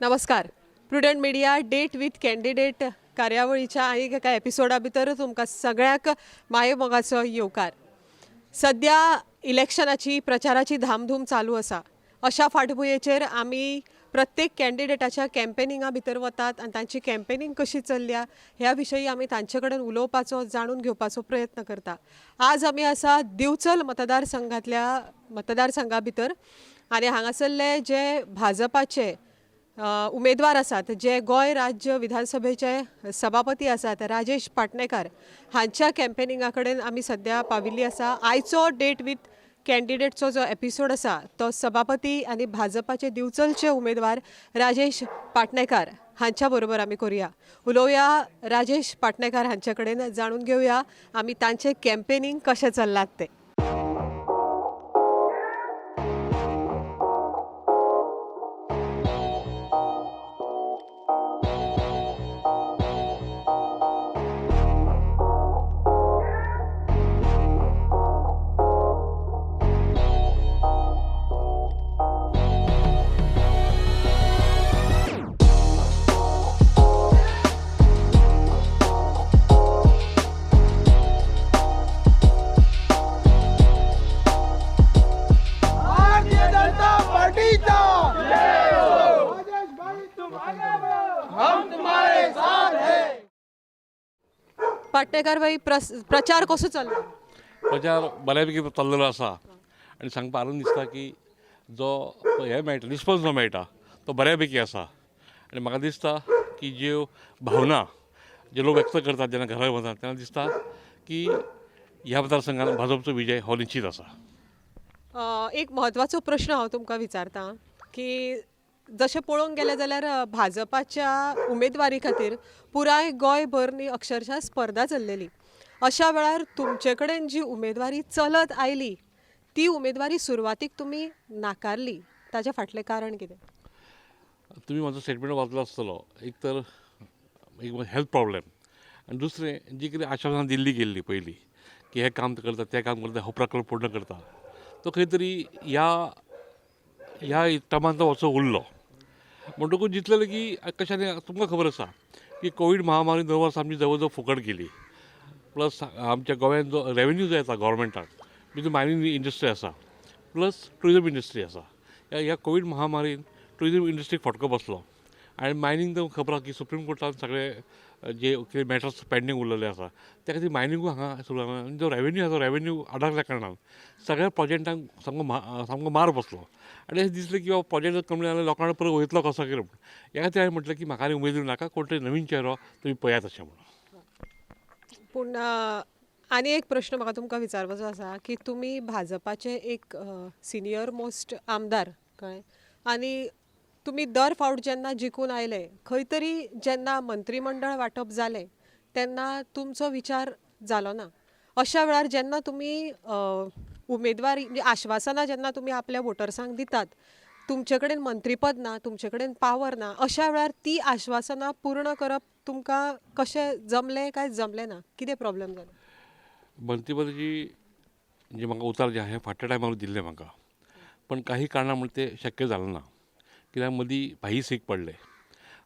नमस्कार. Prudent media date with candidate कार्यावळीच्या आनीक एका एपिसोडा भितर तुमकां सगळ्यांक मायेमोगाचो येवकार. सद्या इलेक्शनाची प्रचाराची धामधूम चालू आसा. अशा फाटभुंयेचेर आमी प्रत्येक कॅन्डिडेटाच्या कॅम्पेनिंगा भितर वतात आनी तांची कॅम्पेनींग कशी चल्ल्या ह्या विशयी आमी तांचे कडेन उलोवपाचो, जाणून घेवपाचो प्रयत्न करता. आज आमी आसा दिवचल मतदारसंघातल्या मतदारसंघा भितर आनी हांगासरले जे भाजपाचे उमेदवार आसात, जे गोंय राज्य विधानसभेचे सभापती आसात राजेश पाटणेकार हांच्या कॅम्पेनिंगा कडेन आमी सद्या पाविल्ली आसा. आयचो डेट विथ कॅन्डिडेटचो जो एपिसोड आसा तो सभापती आनी भाजपाचे दिवचलचे उमेदवार राजेश पाटणेकार हांच्या बरोबर आमी करुया. उलोवया राजेश पाटणेकार हांचे कडेन, जाणून घेवया आमी तांचें कॅम्पेनिंग कशें चल्लां तें. भारतीय जनता पार्टीचा राजेश भाई, तुम आगे बढ़ो, हम तुम्हारे साथ हैं. पाटणेकार भाई, प्रचार कसो चल्ला? प्रचार बऱ्यापैकी चल्लेलो आसा आनी सांगपा आनंद दिसता की जो हें मेळटा, रिस्पोन्स जो मेळटा तो बऱ्यापैकी आसा. आनी म्हाका दिसता की ज्यो भावना जे लोक व्यक्त करतात जेन्ना घरा वतात तेन्ना दिसता की ह्या मतदारसंघात भाजपचो विजय हो निश्चीत आसा. एक म्हत्वाचो प्रश्न हांव तुमकां विचारतां की जशें पळोवंक गेलें जाल्यार भाजपाच्या उमेदवारी खातीर पुराय गोंयभर न्ही अक्षरशः स्पर्धा चल्लेली. अशा वेळार तुमचे कडेन जी उमेदवारी चलत आयली ती उमेदवारी सुरवातीक तुमी नाकारली, ताच्या फाटलें कारण कितें? तुमी म्हाजो स्टेटमेंट वाचलो आसतलो. एक तर एक हेल्थ प्रॉब्लेम आनी दुसरें जी कितें आश्वासनां दिल्ली गेल्ली पयलीं की हें काम करता, तें काम करता, हो प्रकल्प पूर्ण करता, तो खंय तरी ह्या ह्या टर्मान तो असो उरलो. म्हणटकूच जितले की कशें तुमकां खबर आसा की कोवीड महामारी 2 वर्सां आमची जवळ जवळ फुकट गेली. प्लस आमच्या गोंयांत जो रेवेन्यू जो येता गोवोरमेंटाक, भितर मायनींग इंडस्ट्री आसा, प्लस ट्युरिजम इंडस्ट्री आसा. ह्या कोवीड महामारीन ट्युरिजम इंडस्ट्रीक फटको बसलो आनी मायनींग तर खबर आसा की सुप्रीम कोर्टान सगळे जे कितें मॅटर्स पेंडींग उरलेले आसा त्या खातीर मायनिंगूय हांगा सुरू जाला आनी जो रेवेन्यू आसा तो रेवेन्यू आडाकल्या कारणान सगळ्या प्रोजेक्टांक सामको मार बसलो. आनी अशें दिसलें की बाबा प्रोजेक्ट जर कमी जाल्यार लोकांक परत वयतलो कसो कितें म्हूण. ह्या खातीर हांवें म्हटलें की म्हाका आनी उमेद नाका, कोण तरी नवीन चेहरो तुमी पळयात अशें म्हणून. पूण आनी एक प्रश्न म्हाका तुमकां विचारपाचो आसा की तुमी भाजपाचे एक सिनियर मोस्ट आमदार, कळ्ळें, आनी तुमी दर फावट जेन्ना जिखून आयले खंय तरी जेन्ना मंत्रीमंडळ वांटप जालें तेन्ना तुमचो विचार जालो ना. अशा वेळार जेन्ना तुमी उमेदवारी म्हणजे आश्वासनां जेन्ना तुमी आपल्या वोटर्सांक दितात, तुमचे कडेन मंत्रीपद ना, तुमचे कडेन पावर ना, अशा वेळार ती आश्वासनां पूर्ण करप तुमकां कशें जमलें काय जमलें ना? कितें प्रॉब्लम जालो? मंत्रीपदाची जी म्हाका उतार जे आहा फाटल्या टायमार दिल्लें म्हाका, पण काही कारणां म्हूण तें शक्य जालें ना. कित्याक मदीं भाई सीक पडले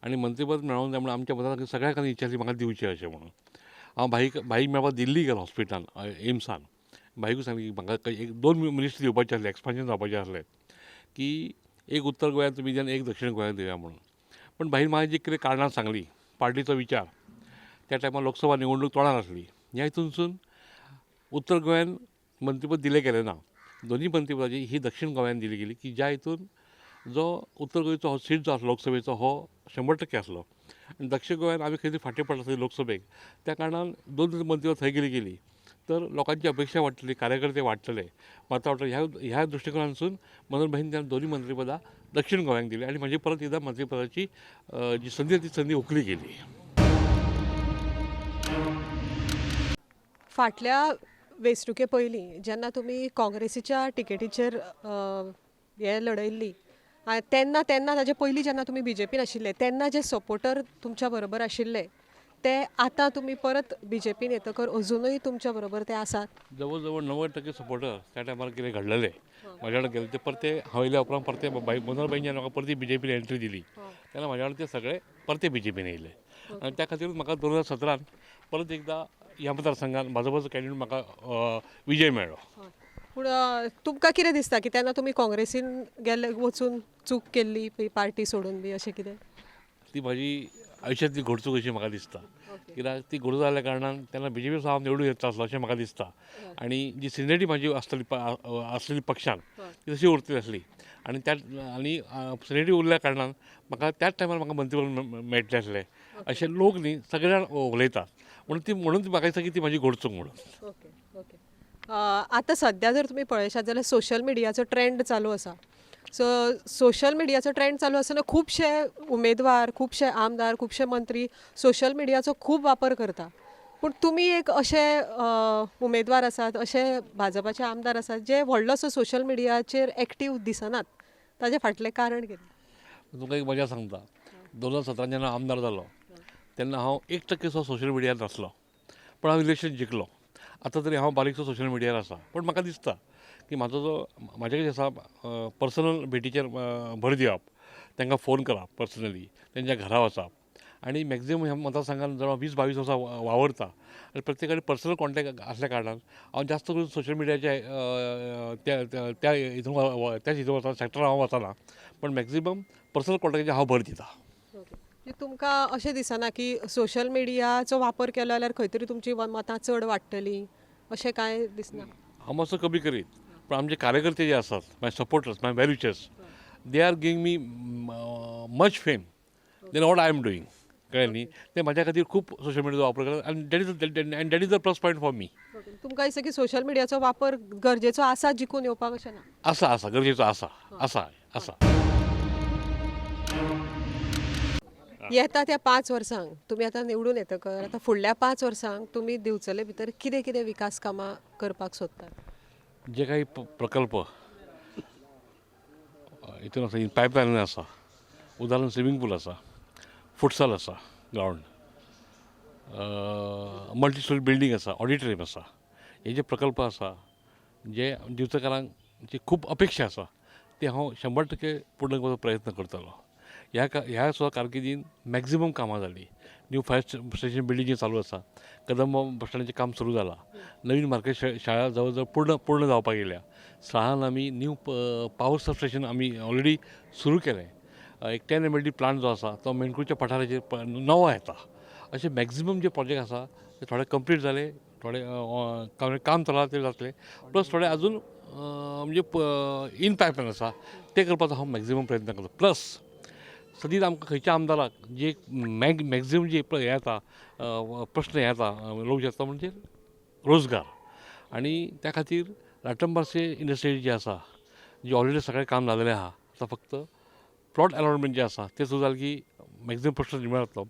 आनी मंत्रीपद मेळोंक जाय म्हणून आमच्या मतदारांक सगळ्या खातीर इच्छा आसली म्हाका दिवचें अशें म्हणून. हांव भाईक मेळपाक दिल्ली गेलो हॉस्पिटलान, एम्सान. भाईकूय सांगलें की म्हाका एक 2 मिनिस्ट्री दिवपाचें आसलें, एक्सपान्शन जावपाचें आसलें की एक उत्तर गोंयांत तुमी दिया आनी एक दक्षिण गोंयांत दिया म्हणून. पण भाईन म्हाका जी कितें कारणां सांगली, पार्टीचो विचार, त्या टायमार लोकसभा निवडणूक तोंडार आसली, ह्या हितूनसून उत्तर गोंयान मंत्रीपद दिलें गेलें ना. दोनूय मंत्रीपदाची ही दक्षिण गोंयान दिली गेली की ज्या हितून जो उत्तर गोंयचो हो सीट जो आसलो लोकसभेचो हो 100% आसलो आनी दक्षिण गोंयान आमी खंय तरी फाटीं पडला आसली लोकसभेक, त्या कारणान 2 मंत्रीपद थंय गेली गेली तर लोकांची अपेक्षा वाडटली, कार्यकर्ते वाडटले, मतां वाडटले. ह्या दृश्टिकोनांतसून मनोहर भाईन त्या दोनूय मंत्रीपदां दक्षिण गोंयांक दिली आनी म्हाजी परत एकदां मंत्रीपदाची जी संदी ती संदी हुकली गेली. फाटल्या वेंचणुके पयलीं जेन्ना तुमी काँग्रेसीच्या टिकेटीचेर हें लढयल्ली तेन्ना तेन्ना ताजे पयलीं जेन्ना तुमी बीजेपीन आशिल्ले तेन्ना जे सपोर्टर तुमच्या बरोबर आशिल्ले ते आतां तुमी परत बीजेपीन येतकर अजुनूय तुमच्या बरोबर ते आसात? जवळ जवळ 90% सपोर्टर त्या टायमार कितें घडलेले म्हाज्या वांगडा गेले ते परते हांव येयल्या उपरांत परते बाई मनोहर बाईन जेन्ना म्हाका परती बीजेपीन एंट्री दिली तेन्ना म्हाज्या वांगडा ते सगळे परते बीजेपीन येयले आनी त्या खातीर म्हाका 2017 परत एकदां ह्या मतदारसंघात भाजपाचो कॅन्डिडेट म्हाका विजय मेळ्ळो. पूण तुमकां कितें दिसता की तेन्ना तुमी काँग्रेसीन गेले वचून चूक केल्ली पार्टी सोडून बी अशें कितें? ती म्हाजी आयुश्यांतली घडचूक अशी म्हाका दिसता, कित्याक ती घडूं जाल्ल्या कारणान तेन्ना बीजेपी हांव निवडून येता आसलो अशें म्हाका दिसता आनी जी सिनियरिटी म्हाजी आसतली आसलेली पक्षान ती तशी उरतली आसली आनी त्या आनी सिनियरिटी उरल्या कारणान म्हाका त्याच टायमार म्हाका मंत्रीपद मेळटलें आसलें अशें लोक न्ही सगळे जाण उलयतात म्हणून ती म्हाका दिसता की ती म्हाजी घडचूक म्हणून. Okay okay. आतां सद्या जर तुमी पळयशात जाल्यार सोशल मिडियाचो ट्रेंड चालू आसा. सो सोशल मिडियाचो ट्रेंड चालू आसतना खुबशे उमेदवार, खुबशे आमदार, खुबशे मंत्री सोशल मिडियाचो खूब वापर करता. पूण तुमी एक अशे उमेदवार आसात, अशे भाजपाचे आमदार आसात जे व्हडलोसो सोशल मिडियाचेर एक्टीव दिसनात, ताजे फाटलें कारण कितें? तुमकां एक मजा सांगता. 2017 जेन्ना आमदार जालो तेन्ना हांव 1% सुद्दां सोशल मिडियार नासलो, पूण हांव इलेक्शन जिखलो. आतां तरी हांव बारीकसो सोशल मिडियार आसा, पूण म्हाका दिसता की म्हाजो जो म्हाजें कितें आसा पर्सनल भेटीचेर भर दिवप, तांकां फोन करप पर्सनली, तेंच्या घरा वचप आनी मॅक्झिमम ह्या मतदारसंघान जवळ 20-22 वर्सां वावरता आनी प्रत्येकान पर्सनल कॉन्टेक्ट आसल्या कारणान हांव जास्त करून सोशल मिडियाच्या त्या हितून त्याच हितून वचना, सॅक्टरान हांव वचना, पण मॅक्झिमम पर्सनल कॉन्टेक्टाचेर हांव भर दिता. तुमकां अशें दिसना की सोशल मिडियाचो वापर केलो जाल्यार खंय तरी तुमची मतां चड वाडटलीं अशें कांय दिसना? हांव मातसो कमी करीत, पण आमचे कार्यकर्ते जे आसात, my supporters, my well wishers, they are giving me much fame than what I am doing. कळ्ळें न्ही? ते म्हाज्या खातीर खूब सोशल मिडियाचो वापर करतात आनी that is the plus point for me. तुमकां दिसता की सोशल मिडियाचो वापर गरजेचो आसा जिखून येवपाक अशें ना? आसा, आसा, गरजेचो आसा, आसा, आसा. येता त्या 5 वर्सांक तुमी आतां निवडून येतकर आतां फुडल्या 5 वर्सांक तुमी दिवचले भितर कितें कितें विकास कामां करपाक सोदतात? जे काही प्रकल्प हितून आसा, पायपलायन आसा, उदाहरण स्विमींग पूल आसा, फुटसाल आसा ग्रावंड, मल्टी स्टोरी बिल्डींग आसा, ऑडिटोरियम आसा, हे जे प्रकल्प आसा जे दिवचकारांक जी खूब अपेक्षा आसा ते हांव 100% पूर्ण करपाचो प्रयत्न करतलो. ह्या सुद्दां कारकिर्दीन मॅक्झिमम कामां जालीं. न्यू फायर स्टेशन बिल्डींग चालू आसा, कदंब बस स्टँडाचें काम सुरू जालां, नवीन मार्केट शाळा जवळ जवळ पूर्ण जावपाक येयल्या, साळान आमी न्यू पावर सब स्टेशन आमी ऑलरेडी सुरू केलें. एक 10 MLD plant जो आसा तो मेणकुरेच्या पठाराचेर नवो येता. अशे मॅक्झिमम जे प्रोजेक्ट आसा ते थोडे कंप्लीट जाले, थोडे काम चलता ते जातले, प्लस थोडे अजून म्हणजे इन पायपलायन आसा ते करपाचो हांव मॅक्झिमम प्रयत्न करता. प्लस सदींच आमकां खंयच्या आमदाराक जी मॅक्झिमम जी हें येता प्रश्न येता लोक येता म्हणजे रोजगार, आनी त्या खातीर लाटंबारसे इंडस्ट्री जी आसा जी ऑलरेडी सगळें काम जालेलें आहा, आतां फक्त प्लॉट अलॉटमेंट जें आसा तें सुद्दां जालें की मॅक्झिमम प्रश्न निर्माण जातलो.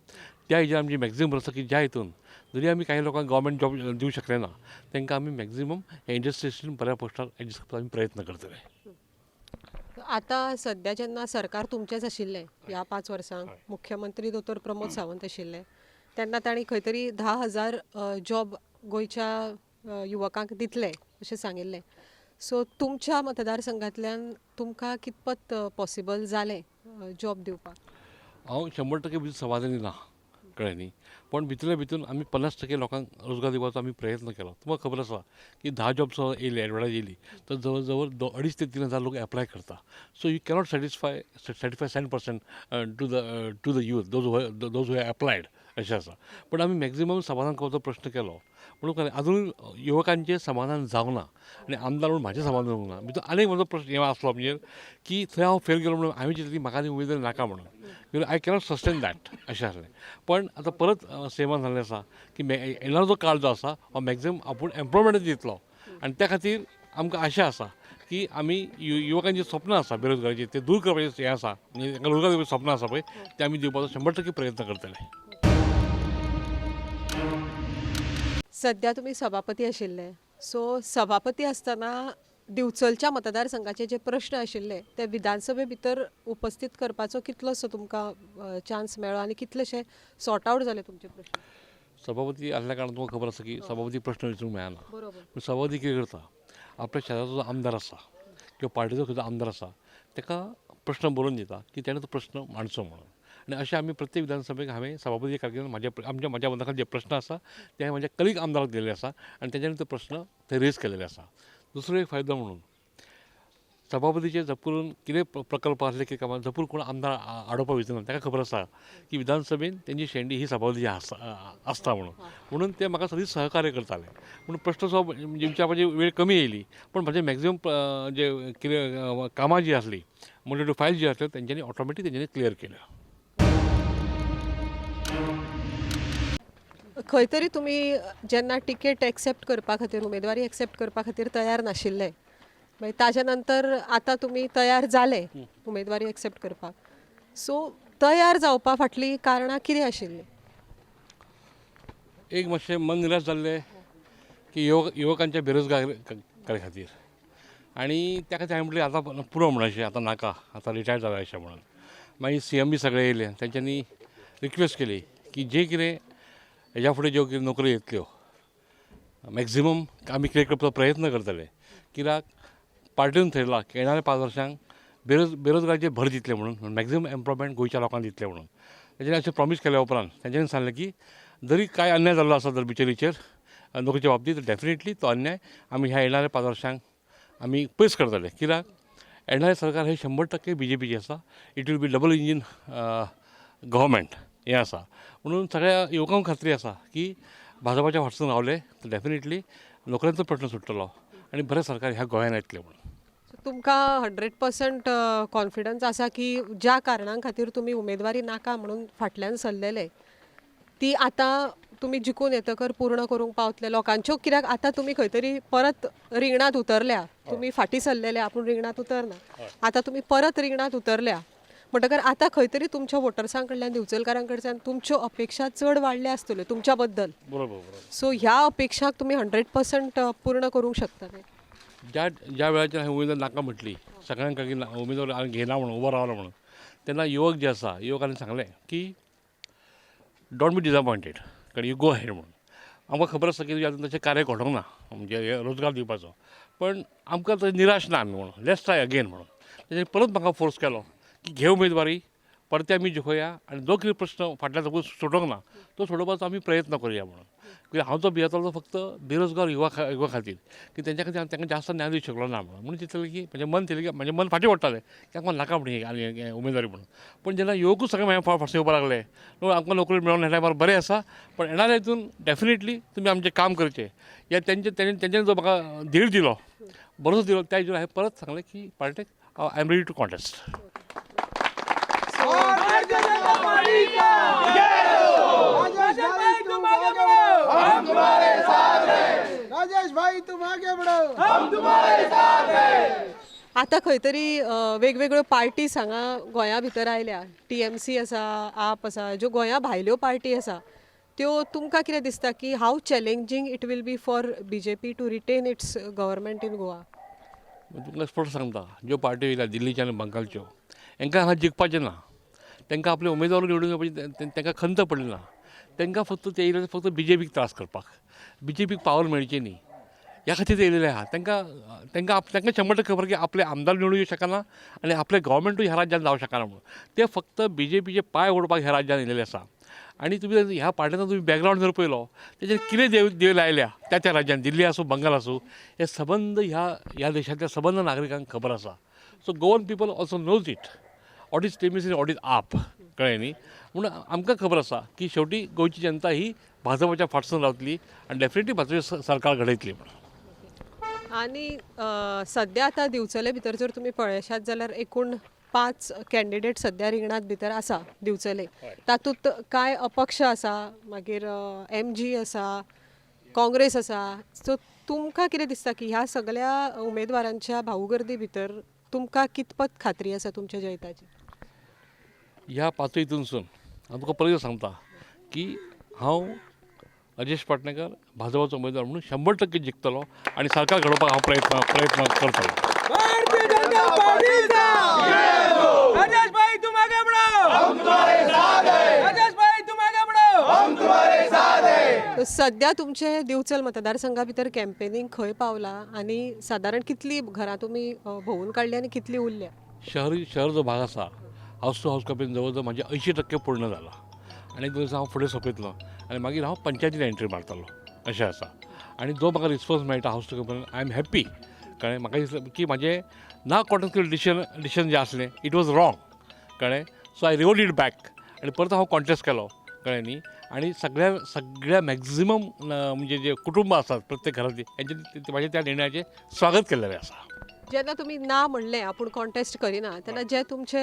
त्या हेजेर आमची मॅक्झिमम आसा की ज्या हितून जरी आमी कांय लोकांक गव्हर्मेंट जॉब दिवंक शकले ना तांकां आमी मॅक्झिमम हे इंडस्ट्रियेन बऱ्या पोस्टार एडजस्ट करपाचो आमी प्रयत्न करतले. आतां सद्या जेन्ना सरकार तुमचेंच आशिल्लें ह्या 5 वर्सांक, मुख्यमंत्री दोतोर प्रमोद सावंत आशिल्ले तेन्ना तांणी खंय तरी 10,000 जॉब गोंयच्या युवकांक दितले अशें सांगिल्लें. सो तुमच्या मतदारसंघांतल्यान तुमकां कितपत पॉसिबल जालें जॉब दिवपाक? हांव 100% भितर समाधानी ना, कळ्ळें न्ही, पूण भितरल्या भितून आमी 50% लोकांक रोजगार दिवपाचो आमी प्रयत्न केलो. तुमकां खबर आसा की 10 जॉब्स येयली, एडवर्टायज येयली तर जवळ जवळ 2.5 ते 3 हजार लोक एप्लाय करता. So you cannot satisfy 7% to the youth those who applied अशें आसा. पूण आमी मॅक्झिमम समाधान करपाचो प्रश्न केलो म्हणून अजून युवकांचें समाधान जावंक ना आनी आमदार म्हणून म्हाजें समाधान जावंक ना. भितर आनीक म्हजो प्रश्न हें आसलो म्हणजे की थंय हांव फेल गेलो म्हणून हांवें चिंतलें की म्हाका आनी उमेदवारी नाका म्हणून, because I cannot sustain that अशें आसलें. पण आतां परत सेमान जाल्लें आसा की येणारो जो काळ जो आसा हो मॅक्झिमम आपूण एम्प्लॉयमेंट दितलो आनी त्या खातीर आमकां आशा आसा की आमी युवकांची स्वप्न आसा बेरोजगाराची ते दूर करपाचें हें आसा, म्हणजे तांकां रोजगार दिवपाचें स्वप्न आसा पळय तें आमी दिवपाचो 100% प्रयत्न करतले. सद्या तुमी सभापती आशिल्ले, सो सभापती आसतना दिवचलच्या मतदारसंघाचे जे प्रश्न आशिल्ले ते विधानसभे भितर उपस्थित करपाचो कितलोसो तुमकां चान्स मेळ्ळो आनी कितलेशे सॉर्ट आवट जाले तुमचे प्रश्न? सभापती आसल्या कारणान तुमकां खबर आसा की सभापती प्रश्न विचारूंक मेळना. बरोबर. पूण सभापती कितें करता, आपल्या शेजारचो जो आमदार आसा किंवा पार्टीचो खंयचो आमदार आसा ताका प्रश्न बरोवन दिता की तेणें तो प्रश्न मांडचो म्हणून. आनी अशें आमी प्रत्येक विधानसभेक हांवें सभापती कारकिर्दीन म्हाज्या आमच्या म्हाज्या मताखाल जे प्रश्न आसा ते हांवें म्हाज्या कलीग आमदाराक दिल्ले आसा आनी तेंच्यांनी तो प्रश्न थंय रेज केलेले आसा. दुसरो एक फायदो म्हणून सभापतीचे जप करून कितें प्रकल्प आसले कितें कामां जपून कोण आमदार आडोवपाक वचना. ताका खबर आसा की विधानसभेन तेंची शेंडी ही सभापतीची आसता म्हणून, म्हणून ते म्हाका सदींच सहकार्य करताले. पूण प्रश्न जो म्हणजे विचारपाची वेळ कमी येयली, पूण म्हाजे मॅक्झिमम जे कितें कामां जी आसली म्हणजे फायल जी आसल्यो तेंच्यांनी ऑटोमॅटीक तेंच्यांनी क्लियर केल्यो. खंय तरी तुमी जेन्ना टिकेट एक्सेप्ट करपा खातीर, उमेदवारी एक्सेप्ट करपा खातीर तयार नाशिल्ले, मागीर ताज्या नंतर आतां तुमी तयार जाले उमेदवारी एक्सेप्ट करपाक, सो तयार जावपा फाटलीं कारणां कितें आशिल्लीं? एक मातशें मन निराश जाल्लें की युवकांच्या बेरोजगारी खातीर, आनी त्या खातीर हांवें म्हटलें आतां पुरो म्हणून अशें, आतां नाका, आतां रिटायर जावया अशें म्हणून. मागीर सी एम बी सगळे येयले, तेंच्यांनी रिक्वेस्ट केली की जे कितें हेज्या फुडें ज्यो कितें नोकऱ्यो येतल्यो मॅक्झिमम आमी क्लियर करपाचो प्रयत्न करतले, कित्याक पार्टीन थरयलां की येणाऱ्या 5 वर्सांक बेरोजगाराचेर भर दितले म्हणून, मॅक्झिमम एम्प्लॉयमेंट गोंयच्या लोकांक दितले म्हणून. तेंच्यांनी अशें प्रॉमीस केल्या उपरांत तेंच्यांनी सांगलें की जरी कांय अन्याय जाल्लो आसा जर बिचोलीचेर नोकरीच्या बाबतींत, डेफिनेटली तो अन्याय आमी ह्या येणाऱ्या 5 वर्सांक आमी पयस करतले, कित्याक येणारें सरकार हें 100% बी जे पीचें आसा. It will be double engine government हें आसा. म्हणून सगळ्या युवकांक खात्री आसा की भाजपाच्या फाटसून रावले तर डेफिनेटली नोकऱ्यांचो प्रश्न सुट्टलो आनी बरें सरकार ह्या गोंयान येतलें म्हणून. तुमकां 100% कॉन्फिडन्स आसा की ज्या कारणां खातीर तुमी उमेदवारी नाका म्हणून फाटल्यान सरलेले ती आतां तुमी जिखून येतकर पूर्ण करूंक पावतले लोकांच्यो? कित्याक आतां तुमी खंय तरी परत रिंगणांत उतरल्या, तुमी फाटीं सरलेले आपूण रिंगणांत उतरना, आतां तुमी परत रिंगणांत उतरल्या म्हणटकर आतां खंय तरी तुमच्या वोटर्सां कडल्यान, दिवचलकारां कडल्यान तुमच्यो अपेक्षा चड वाडल्या आसतल्यो तुमच्या बद्दल. बरोबर बरोबर. सो ह्या अपेक्षाक तुमी 100% पूर्ण करूंक शकतले. ज्या ज्या वेळाचेर हांवें उमेदवार नाका म्हटली सगळ्यांक की उमेदवार हांवें घेना म्हणून उबो रावलो म्हणून, तेन्ना युवक जे आसा युवकांनी सांगलें की don't be disappointed, कारण you go ahead म्हणून. आमकां खबर आसा की आजून तशें कार्य घडोवंक ना म्हणजे रोजगार दिवपाचो, पण आमकां तशें निराश ना आमी म्हणून, let's try again म्हणून. तेजेर परत म्हाका फोर्स केलो की घे उमेदवारी, परते आमी जिखोया आनी जो कितें प्रश्न फाटल्यान सपोज सोडोवंक ना तो सोडोवपाचो आमी प्रयत्न करुया म्हणून. कित्याक हांव जो भियेतालो तो फक्त बेरोजगार युवा खातीर की तेंच्या खातीर हांव तांकां जास्त न्याय दिवंक शकलो ना म्हणून. म्हणून चिंतलें की म्हजें मन थेलें की म्हजें मन फाटीं पडटालें की आमकां नाका म्हणून आनी उमेदवारी म्हणून. पूण जेन्ना युवकूच सगळे म्हाज्या फाटसून येवपाक लागले, न्हू आमकां नोकरी मेळोन ह्या टायमार बरें आसा, पण येणाऱ्या हितून डेफिनेटली तुमी आमचें काम करचें या तेंच्यांनी जो म्हाका धीर दिलो, बरोच दिलो, त्या हितून हांवें परत सांगलें की पार्टेक I am ready to contest. हम तुम्हारे साथ हैं, राजेश भाई तुम आगे बढ़ो, हम तुम्हारे साथ हैं. आतां खंय तरी वेगवेगळ्यो पार्टीज हांगा गोंया भितर आयल्या, टी एम सी आसा, आप आसा, ज्यो गोंया भायल्यो पार्टी आसा त्यो तुमकां कितें दिसता की how challenging it will be for B J P to retain its government in Goa? तुमकां स्पश्ट सांगता, ज्यो पार्टी येयल्या दिल्लीच्यो आनी बंगालच्यो, हांकां हांगा जिखपाचें ना, तांकां आपले उमेदवार निवडून येवपाची तांकां खंत पडली ना, तांकां फक्त ते येयले फक्त बी जे पीक त्रास करपाक, बी जे पीक पावर मेळची न्ही ह्या खातीर ते येयलेले आहा. तांकां तांकां तांकां 100% खबर की आपले आमदार निवडून येवंक शकना आनी आपले गव्हर्मेंटूय ह्या राज्यान जावंक शकना म्हणून ते फक्त बी जे पीचे पांय ओडपाक ह्या राज्यान येयलेले आसा. आनी तुमी ह्या पार्टीचो तुमी बॅकग्रावंड जर पळयलो तेजेर कितें देव आयल्या त्या त्या राज्यान, दिल्ली आसूं बंगाल आसूं, हे सबंद ह्या ह्या देशांतल्या सबंद नागरिकांक खबर आसा. So Goan people also knows it, what is TMC, what is AAP, कळ्ळें न्ही. म्हणून आमकां खबर आसा की शेवटी गोंयची जनता ही भाजपाच्या फाटसून रावतली आनी डेफिनेटली भाजपाचें सरकार घडयतली म्हणून. आनी सद्या आतां दिवचले भितर जर तुमी पळयशात जाल्यार एकूण 5 कॅन्डिडेट सद्या रिंगणांत भितर आसा दिवचले, तातूंत कांय अपक्ष आसा, मागीर एम जी आसा, काँग्रेस आसा. सो तुमकां कितें दिसता की ह्या सगळ्या उमेदवारांच्या भाऊगर्दी भितर तुमकां कितपत खात्री आसा तुमच्या जैताची? ह्या पांचूय हितूनसून हांव तुका परत सांगता की हांव राजेश पाटणेकर भाजपाचो उमेदवार म्हणून 100% जिखतलो आनी सरकार घडोवपाक हांव प्रयत्न करतलो. भारतीय जनता पार्टीचा राजेश भाई तुम आगे बढ़ो, हम तुम्हारे साथ हैं. राजेश भाई तुम आगे बढ़ो, हम तुम्हारे साथ हैं. सो सध्या तुमचे दिवचल मतदारसंघा भितर कॅम्पेनींग खंय पावला आनी सादारण कितली घरां तुमी भोंवून काडली आनी कितली उरल्या? शहरी शहर जो भाग आसा, हावस टू हावस कॅम्पेन जवळ जवळ म्हाजें 80% पूर्ण जाला आनी एक दिसा हांव फुडें सोंपयतलो आनी मागीर हांव पंचायतीन एंट्री मारतलो अशें आसा. आनी जो म्हाका रिस्पोन्स मेळटा house to campaign, I am happy. कळ्ळें? म्हाका दिसलें की म्हाजें ना कॉन्टेस्ट डिसिजन जें आसलें, it was wrong. कळ्ळें? So I revert it back आनी परत हांव कॉन्टेस्ट केलो. कळ्ळें न्ही? आनी सगळ्या मॅक्झिमम म्हणजे जे कुटुंब आसात प्रत्येक घरांतली, हेंचे म्हाज्या त्या निर्णयाचें स्वागत केल्लें आसा. जेन्ना तुमी ना म्हणलें, आपूण कॉन्टेस्ट करिना, तेन्ना जे तुमचे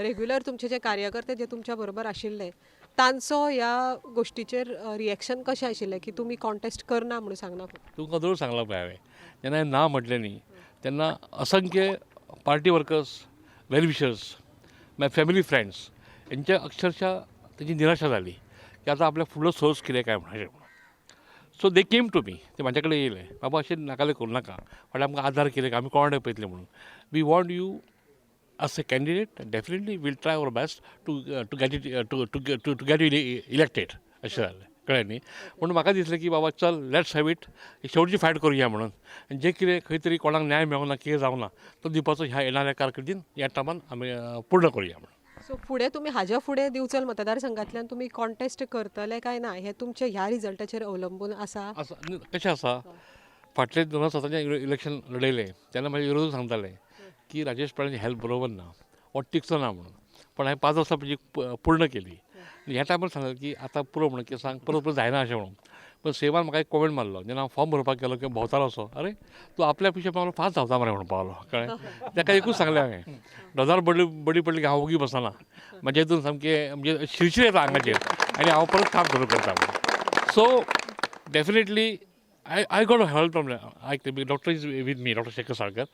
रेग्युलर तुमचे जे कार्यकर्ते जे तुमच्या बरोबर आशिल्ले, तांचो ह्या गोश्टीचेर रिएक्शन कशें आशिल्लें की तुमी कॉन्टेस्ट करना म्हणून सांगना? तुमकां जरूर सांगलां पळय हांवें, जेन्ना हांवें ना म्हटलें न्ही, तेन्ना असंख्य party workers, well wishers, my family friends हेंच्या अक्षरशः तेजी निराशा जाली की आतां आपल्या फुडलो सोर्स कितें काय म्हणून अशें म्हणून. So they came to me, ते म्हाजे कडेन येयले, बाबा अशें नाकाले करूं नाका, फाल्यां आमकां आदार कितें, आमी कोणाक पळयतले म्हणून. We want you as a candidate, definitely we'll try our best to get it to get you elected अशें जालें. कळ्ळें न्ही? म्हणून म्हाका दिसलें की बाबा चल, let's have it, शेवटची फायट करुया म्हणून. आनी जें कितें खंय तरी कोणाक न्याय मेळोना, कितें जावना, तो दिवपाचो ह्या येणाऱ्या कारकिर्दीन ह्या टर्मान आमी पूर्ण करुया म्हणून. सो फुडें तुमी हाज्या फुडें दिवचल मतदारसंघांतल्यान तुमी कॉन्टेस्ट करतले काय ना, हें तुमचे ह्या रिजल्टाचेर अवलंबून आसा? आसा. कशें आसा, फाटले 2017 इलेक्शन लढयलें तेन्ना म्हाजे विरोधक सांगताले की राजेश पाटण्याची हेल्थ बरोबर ना, हो टिकचो ना म्हणून. पण हांवें 5 वर्सां म्हणजे पूर्ण केली. आनी ह्या टायमार सांगलें की आतां पुरो म्हणून, की सांग परत परत जायना अशें म्हणून. पण सेवान म्हाका एक कॉमेंट मारलो जेन्ना हांव फॉर्म भरपाक गेलो किंवा भोंवतालो असो, अरे तूं आपल्या पेक्षा पावलो फास्ट धांवता मरे म्हणून पावलो. कळ्ळें? ताका एकूच सांगलें हांवें, डजार बडी बडी पडली की हांव ओगी बसना, म्हाज्या हितून सामकें म्हणजे शिरशीर येता आंगाचेर आनी हांव परत काम सुरू करता म्हणून. So definitely I got a health problem. I doctor is with me, Doctor Shekhar Salkar.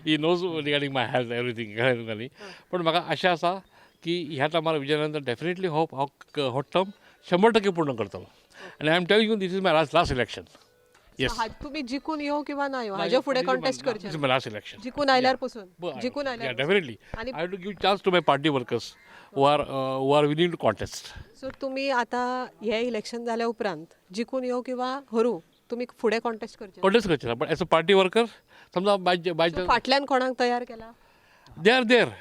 He knows regarding my health everything. कळ्ळें तुमकां न्ही? पूण म्हाका आशा आसा की ह्या टायमार विजयानंतर डेफिनेटली हो हो टर्म 100% पूर्ण करतलो. आनी I am telling you, this is my last last election, yes. तुमी जिखून येवं किंवा ना येवं, हाज्या फुडें कॉन्टेस्ट करचें? This is my last election. जिखून आयल्यार पसून, जिखून आयल्यार? Definitely. I have to give chance to my party workers who are willing to contest. So तुमी आतां हें इलेक्शन जाल्या उपरांत जिखून येवं किंवा हरू, तुमी फुडें कॉन्टेस्ट करचे? कॉन्टेस्ट करचे ना, पण एज अ पार्टी वर्कर समजा बाय बाय फाटल्यान कोणाक तयार केला? They are there,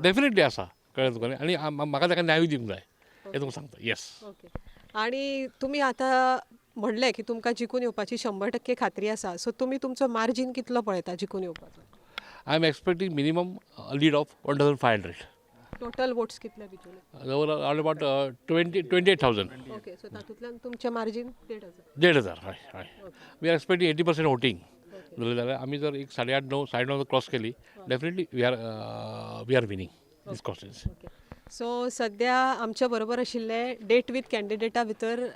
definitely आसा. कळ्ळें तुका? आनी म्हाका ताका न्यायूय दिवंक जाय हें तुमकां सांगता, येस. ओके, आनी तुमी आतां म्हणलें की तुमकां जिखून येवपाची 100% खात्री आसा, सो तुमी तुमचो मार्जीन कितलो पळयता जिखून येवपाचो? I am expecting minimum lead of 1500. Total votes कितले भितर? जवळ all about 28,000. Okay, so तातूंतल्यान तुमचें मार्जीन 1500? 1500, हय हय. We are expecting 80% voting जालें जाल्यार आमी जर एक साडे आठ णव, साडे णव क्रॉस केली, definitely we are winning this constituency. Okay, so सध्या आमच्या बरोबर आशिल्ले डेट विथ कॅन्डिडेटा भितर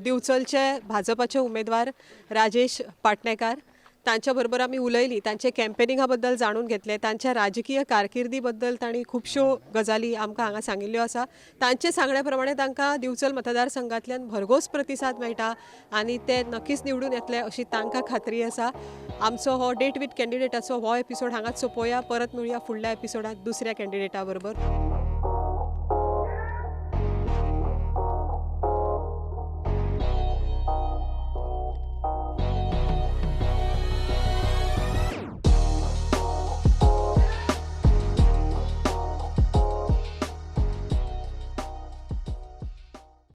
दिवचलचे भाजपाचे उमेदवार राजेश पाटणेकार. तांच्या बरोबर आमी उलयली, तांचे कॅम्पेनिंगा बद्दल जाणून घेतले, तांच्या राजकीय कारकिर्दी बद्दल तांणी खुबश्यो गजाली आमकां हांगा सांगिल्ल्यो आसा. तांचे सांगण्या प्रमाणे तांकां दिवचल मतदारसंघांतल्यान भरघोस प्रतिसाद मेळटा आनी ते नक्कीच निवडून येतले अशी तांकां खात्री आसा. आमचो हो डेट विथ कॅन्डिडेटाचो हो एपिसोड हांगाच सोंपोवया. परत मेळुया फुडल्या एपिसोडांत दुसऱ्या कॅन्डिडेटा बरोबर.